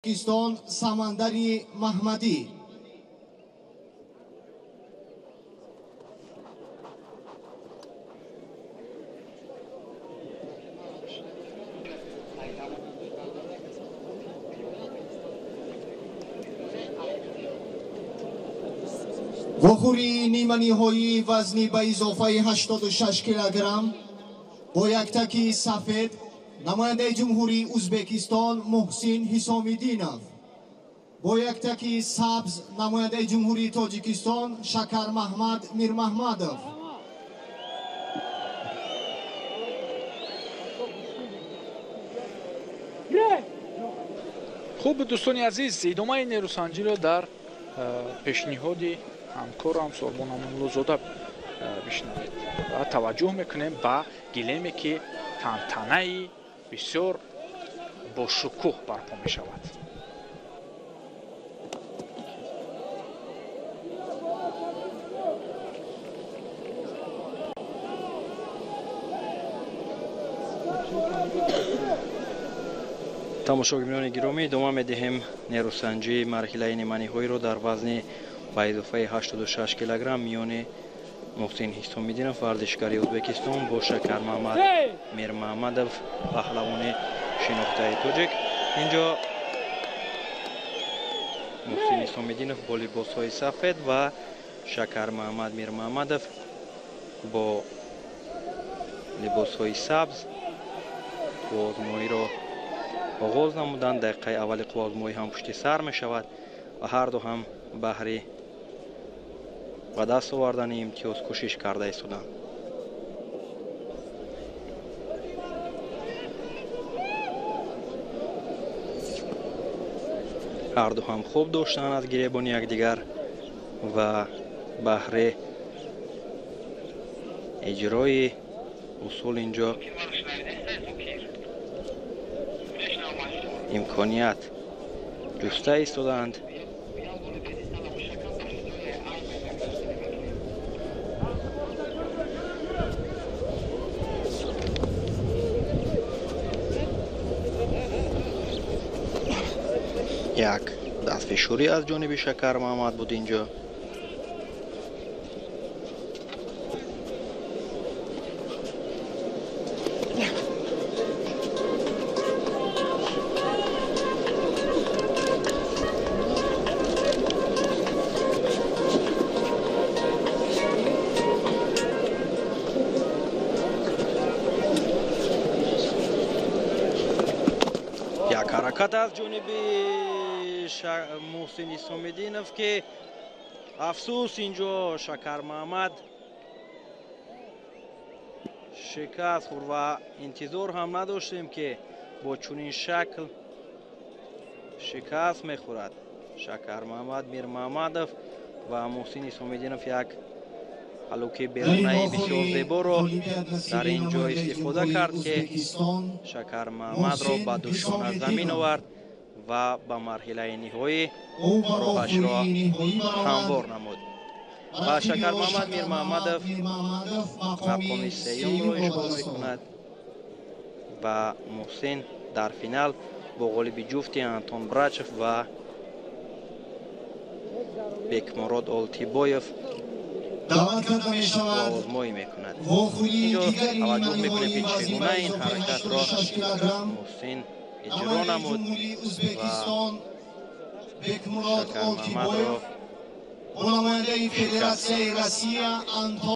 Тоҷикистон Самандари Маҳмадӣ. Вохӯрии ниманиҳоии вазни ба изофаи 86 килограмм бо яктаки сафед намояндаи Ҷумҳурии Узбекистон Муҳсин Ҳисомиддинов, бо яктаки сабз намояндаи Ҷумҳурии Тоҷикистон Шакармаҳмад Мирмаҳмадов. Хуб, дӯстони азиз, идомаи нерӯсанҷиро дар пешниҳоди ҳамкорам Сорбон Амонуллозода бишнавед ва таваҷҷӯҳ мекунем ба гилеме, ки тантанаи бисёр бошукӯҳ барпо мешавад. Тамошобинони гиромӣ, идома медиҳем нерӯсанҷии марҳилаи ниманиҳоиро дар вазни ба изофаи 86 килограмм миёни Муҳсин Ҳисомиддинов, варзишгари Ӯзбекистон, бо Шакармаҳмад Мирмаҳмадов, паҳлавони шинохтаи тоҷик. Инҷо Муҳсин Ҳисомиддинов бо либосҳои сафед ва Шакармаҳмад Мирмаҳмадов бо либосҳои сабз қувваозмоиро оғоз намуданд. Дақиқаи аввали қувваозмоӣ ҳам пушти сар мешавад ва ҳарду ҳам баҳри ба даст овардани имтиёз кӯшиш карда истоданд. Ҳарду ҳам хуб доштанд аз гиребони якдигар ва баҳри иҷрои усул инҷо имконият ҷуста истодаанд. Як дастфишурӣ аз ҷониби Шакармаҳмад буд инҷо. Як ҳаракат аз ҷониби Муҳсин Ҳисомиддинов, ки афсӯс, инҷо Шакармаҳмад шикаст хӯрд ва интизор ҳам надоштем, ки бо чунин шакл шикаст мехӯрад. Шакармаҳмад Мирмаҳмадов ва Муҳсин Ҳисомиддинов як ҳалуки берунаи бисёр зеборо дар ин ҷо истифода кард, ки Шакармаҳмадро ба душона замин овард ва ба марҳилаи ниҳоӣ роҳашро ҳамвор намуд. Ва Шакармаҳмад Мирмаҳмадов мақоми сеюмро ишғол мекунад ва Муҳсин дар финал бо ғолиби ҷуфти Антон Брачев ва Бекмурод Олтибоев даъват карда мешавад. Озмоӣ мекунад. Вохӯрии Инҷо дигари таваҷҷӯҳ мекунем, ки ниманиҳоии чӣ вазни гуна ба ин изофаи ҳаракатро 86 килограмм Муҳсин иҷро намояндаи намуд Ҷумҳурии ва Узбекистон Бекмурод Шакармаҳмадро Олтибоев бо намояндаи шикаст. Федератсияи Россия Антон